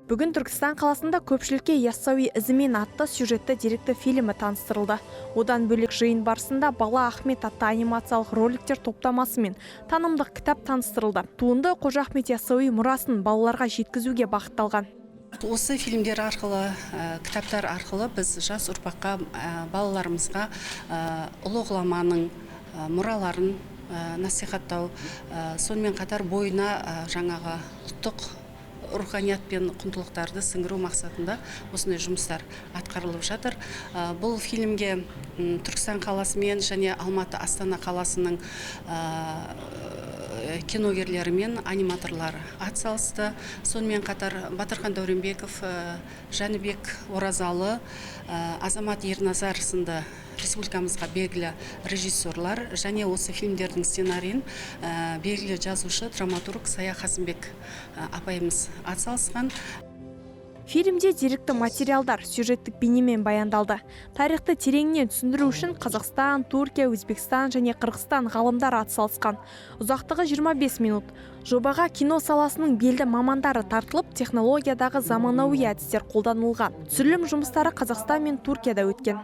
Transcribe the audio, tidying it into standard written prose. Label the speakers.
Speaker 1: Бүгін Түркістан қаласында көпшілікке «Яссауи ізімен» атты сюжетті деректі фильмі таныстырылды. Одан бөлек, жиын барысында «Бала Ахмет» атты анимациялық роликтер топтамасы мен танымдық кітап таныстырылды. Туынды Қожа Ахмет Яссауи мұрасын балаларға жеткізуге бағытталған.
Speaker 2: Осы фильмдер арқылы, кітаптар арқылы біз жас ұрпаққа, балаларымызға ұлы ғұламаның мұраларын насихаттау, сонымен қатар бойына жаңағы ұлттық руханият пен құндылықтарды сіңіру мақсатында осындай жұмыстар атқарылып жатыр. Бұл фильмге Түркістан қаласы мен және Алматы, Астана қаласының киногерлері мен аниматорлары атсалысты. Сонымен қатар Батырхан Дәуренбеков, Жәнібек Оразалы, Азамат Ерназар сынды республикамызға белгілі режиссерлар және осы фильмдердің сценарийін белгілі жазушы, драматург Сая Қасымбек апайымыз атсалысқан.
Speaker 1: Фильмде деректі материалдар сюжеттік бейнемен баяндалды. Тарихты тереңінен түсіндіру үшін Қазақстан, Түркия, Өзбекстан және Қырғызстан ғалымдары атсалысқан. Ұзақтығы 25 минут. Жобаға кино саласының белді мамандары тартылып, технологиядағы заманауи әдістер қолданылған. Түсірілім жұмыстары Қазақстан мен Түркияда өткен.